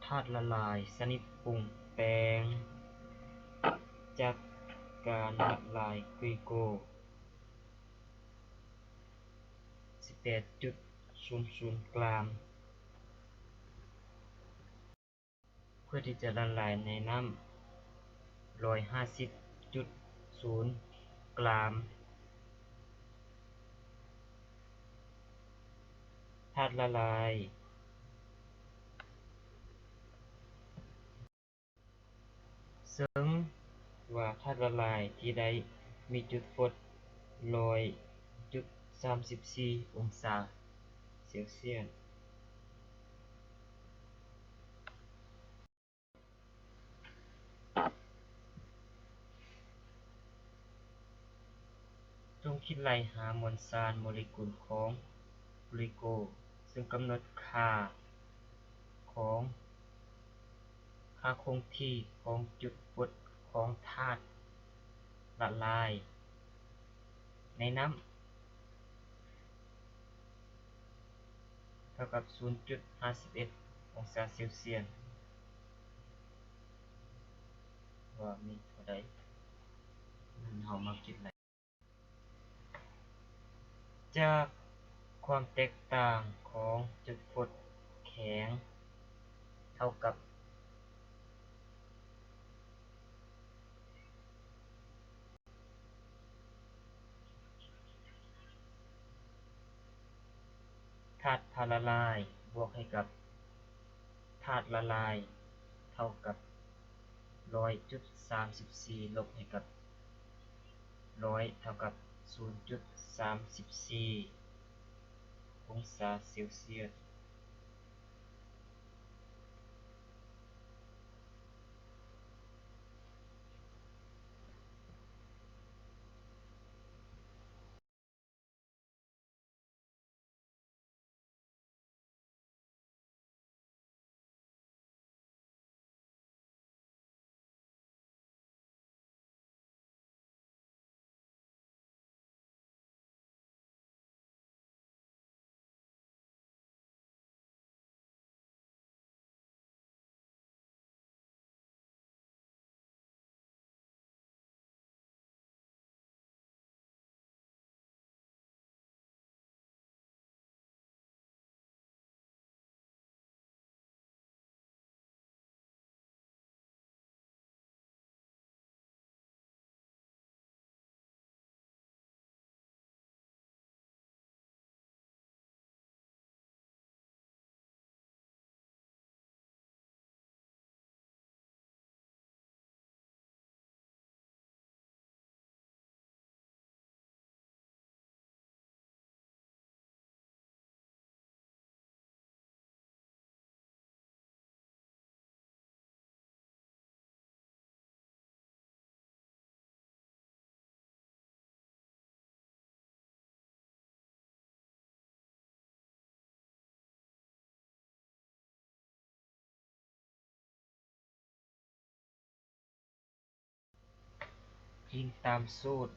ທາດລະລາຍຊະນິດປຸງແຕ່ງຈາກການລະລາຍກຣີໂກ ສິບແປດຈຸດສູນສູນກຣາມ ເພື່ອທີ່ຈະລະລາຍໃນນ້ຳ ຮ້ອຍຫ້າສິບຈຸດສູນກຣາມ. ທາດລະລາຍ ເຊິ່ງວ່າທາດລະລາຍທີ່ໄດ້ມີຈຸດຟົດ ຮ້ອຍຈຸດສາມສິບສີ່ອົງສາເຊວຊຽດ. ຈົ່ງຄິດໄລ່ຫາມວນສານໂມເລກຸນຂອງກຣີໂກ ເຊິ່ງກຳນົດຄ່າຂອງ ຄ່າຄົງທີ່ຂອງຈຸດຟົດຂອງທາດລະລາຍໃນນ້ຳ ເທົ່າກັບສູນຈຸດຫ້າສິບເອັດອົງສາເຊວຊຽດ ວ່າມີເທົ່າໃດ ເຮົາມາຄິດໄລ່ ຈາກຄວາມແຕກຕ່າງຂອງຈຸດຟົດແຂງເທົ່າກັບ ທາດພາລາລາຍບວກໃຫ້ກັບທາດລະລາຍ ເທົ່າກັບ ຮ້ອຍຈຸດສາມສິບສີ່ ລົບໃຫ້ກັບ ຮ້ອຍ ເທົ່າກັບ ສູນຈຸດສາມສິບສີ່ອົງສາເຊວຊຽດ. ອີງຕາມສູດ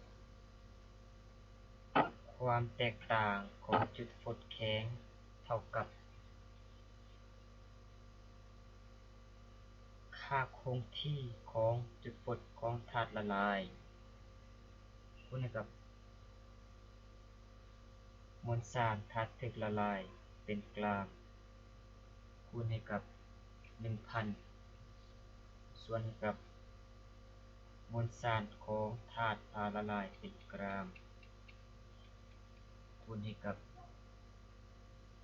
ຄວາມແຕກຕ່າງຂອງຈຸດຟົດແຂງເທົ່າກັບ ຄ່າຄົງທີ່ຂອງຈຸດຟົດຂອງທາດລະລາຍ ຄູນໃຫ້ກັບມວນສານທາດຖືກລະລາຍເປັນກຣາມ ຄູນໃຫ້ກັບໜຶ່ງພັນ ສ່ວນໃຫ້ກັບມວນສານຂອງທາດພາລະລາຍເປັນກຣາມ ຄູນໃຫ້ກັບ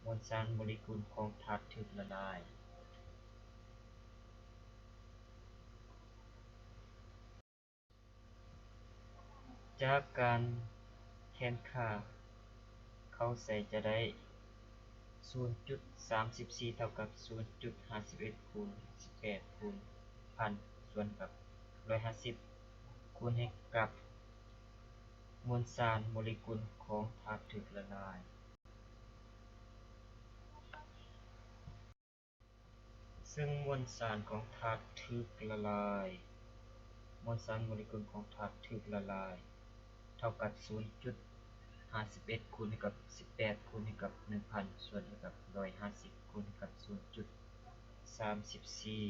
ມວນສານໂມເລກຸນຂອງທາດຖືກລະລາຍ. ຈາກການແທນຄ່າເຂົ້າໃສ່ຈະໄດ້ ສູນຈຸດສາມສິບສີ່ ເທົ່າກັບ ສູນຈຸດຫ້າສິບເອັດ ຄູນ ສິບແປດ ຄູນ ພັນ ສ່ວນກັບ ຮ້ອຍຫ້າສິບ ຄູນໃຫ້ກັບ ມວນສານໂມເລກຸນຂອງທາດຖືກລະລາຍ. ເຊິ່ງມວນສານຂອງທາດຖືກລະລາຍ ມວນສານໂມເລກຸນຂອງທາດຖືກລະລາຍ ເທົ່າກັບ ສູນຈຸດຫ້າສິບເອັດ ຄູນໃຫ້ກັບ ສິບແປດ ຄູນໃຫ້ກັບ ໜຶ່ງພັນ ສ່ວນໃຫ້ກັບ ຮ້ອຍຫ້າສິບ ຄູນໃຫ້ກັບ ສູນຈຸດ ສາມສິບສີ່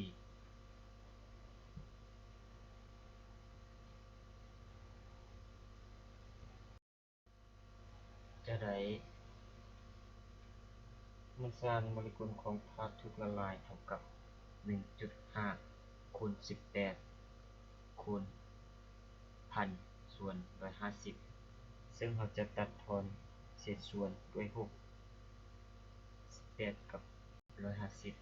ຈະໄດ້ມວນສານໂມເລກຸນຂອງທາດຖືກລະລາຍເທົ່າກັບ ໜຶ່ງຈຸດຫ້າ ຄູນ ສິບແປດ ຄູນ ພັນ ສ່ວນ ຮ້ອຍຫ້າສິບ ເຊິ່ງເຮົາຈະຕັດທອນເສດສ່ວນດ້ວຍ ຫົກ ສິບແປດ ກັບ ຮ້ອຍຫ້າສິບ.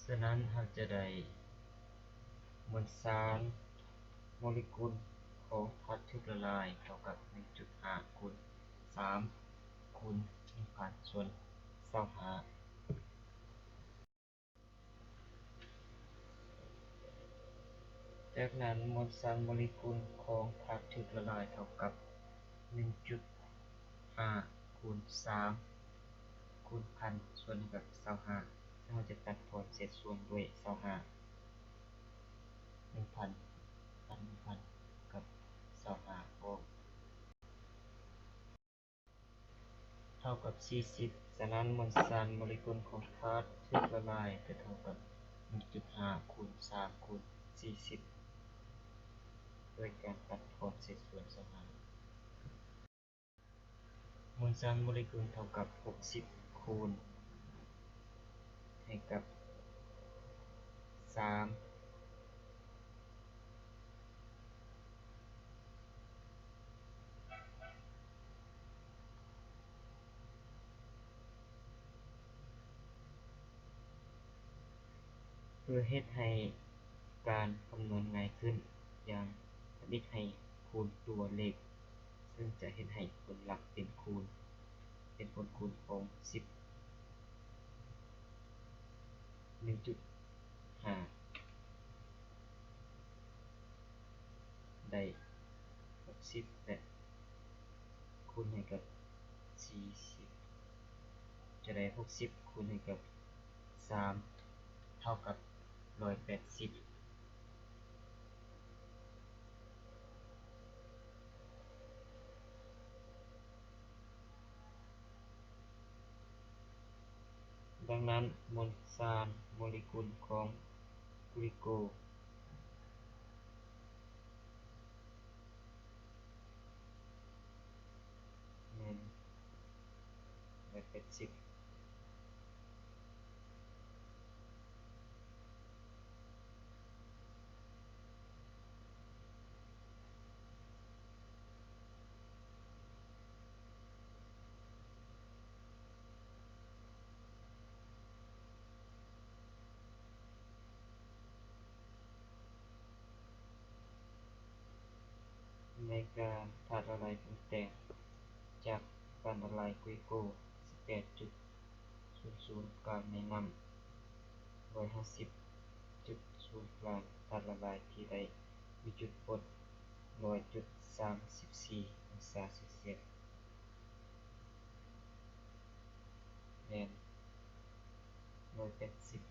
ສະນັ້ນເຮົາຈະໄດ້ມວນສານໂມເລກຸນຂອງທາດຖືກລະລາຍເທົ່າກັບ ໜຶ່ງຈຸດຫ້າ ຄູນ ສາມ ຄູນ ໜຶ່ງພັນ ສ່ວນ ຊາວຫ້າ. ຈາກນັ້ນ ມວນສານໂມເລກຸນຂອງທາດຖືກລະລາຍເທົ່າກັບ ໜຶ່ງຈຸດຫ້າ ຄູນ ສາມ ຄູນ ພັນ ສ່ວນໃຫ້ກັບ ຊາວຫ້າ ເຊິ່ງເຮົາຈະຕັດທອນເສດສ່ວນດ້ວຍ ຊາວຫ້າ ໜຶ່ງພັນ ຕັດ ໜຶ່ງພັນ ກັບ ຊາວຫ້າ ອອກ ເທົ່າກັບ ສີ່ສິບ. ສະນັ້ນ ມວນສານໂມເລກຸນຂອງທາດຖືກລະລາຍຈະເທົ່າກັບ ໜຶ່ງຈຸດຫ້າ ຄູນ ສາມ ຄູນ ສີ່ສິບ ດ້ວຍການຕັດທອນເສດສ່ວນ ຊາວຫ້າ. ມວນສານໂມເລກຸນເທົ່າກັບ ຫົກສິບ ຄູນ ໃຫ້ກັບ ສາມ ເພື່ອເຮັດໃຫ້ການຄຳນວນງ່າຍຂຶ້ນ, ຢ່າງທຳອິດໃຫ້ຄູນຕົວເລກ, ເຊິ່ງຈະເຮັດໃຫ້ຜົນລັບເປັນຄູນ, ເປັນຜົນຄູນຂອງ ສິບ ໜຶ່ງຈຸດຫ້າ ໄດ້ ຫົກສິບ ແລະ ຄູນໃຫ້ກັບ ສີ່ສິບ ຈະໄດ້ ຫົກສິບ ຄູນໃຫ້ກັບ ສາມ ເທົ່າກັບ ຮ້ອຍແປດສິບ. ດັ່ງນັ້ນ ມວນສານໂມເລກຸນຂອງກລູໂກ ແມ່ນ ຮ້ອຍແປດສິບ. ໃນການທາດລະລາຍປຸງແຕ່ງ ຈາກການລະລາຍກລູໂກ ສິບແປດຈຸດສູນສູນ ການແນະນຳ ຮ້ອຍຫ້າສິບຈຸດສູນກາງ ທາດລະລາຍທີ່ໄດ້ມີຈຸດປົດ ຮ້ອຍຈຸດສາມສິບສີ່ ອົງສາເຊລຊຽສ ແມ່ນ ຮ້ອຍແປດສິບ.